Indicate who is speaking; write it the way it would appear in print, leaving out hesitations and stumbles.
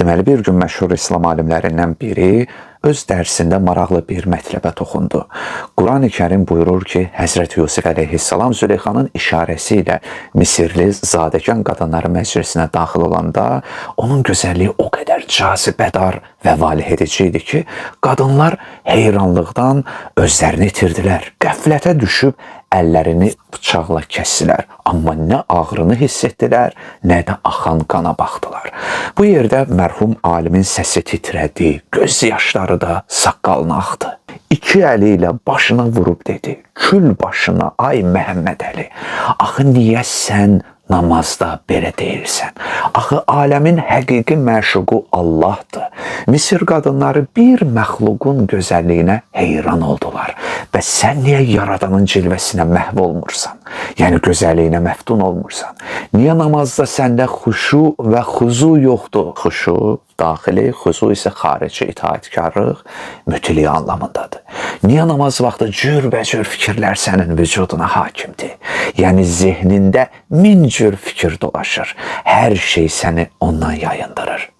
Speaker 1: Deməli, bir gün məşhur İslam alimlərindən biri öz dərsində maraqlı bir mətləbə toxundu. Qurani-Kərim buyurur ki, Həzrət Yusif əleyhissalam Züleyxanın işarəsi ilə Misirli zadəgan qadınları məclisinə daxil olanda onun gözəlliyi o qədər cazibədar və valeh edici idi ki, qadınlar heyranlıqdan özlərini itirdilər. Qəflətə düşüb əllərini bıçaqla kəsdilər. Amma nə ağrını hiss etdilər, nə də axan qana baxdılar. Bu yerdə mərhum alimin səsi titrədi, göz yaşları da saqqalına axdı. İki əli ilə başına vurub dedi: "Kül başına ay Məhəmməd Əli. Axı niyə sən namazda belə deyirsən? Axı aləmin həqiqi məşuqu Allahdır. Misir qadınları bir məxluqun gözəlliyinə heyran oldular. Bəs sən niyə Yaradanın cilvəsinə məhv olmursan? Yəni gözəlliyinə məftun olmursan? Niyə namazda səndə xuşu və xuzu yoxdur? Xuşu daxili, xuzu isə xarici itaatkarlıq, mütili anlamındadır. Niyə namaz vaxtı cürbəcür fikirlər sənin vücuduna hakimdir? Yəni zehnində min cür fikir dolaşır. Hər şey səni ondan yayındırır.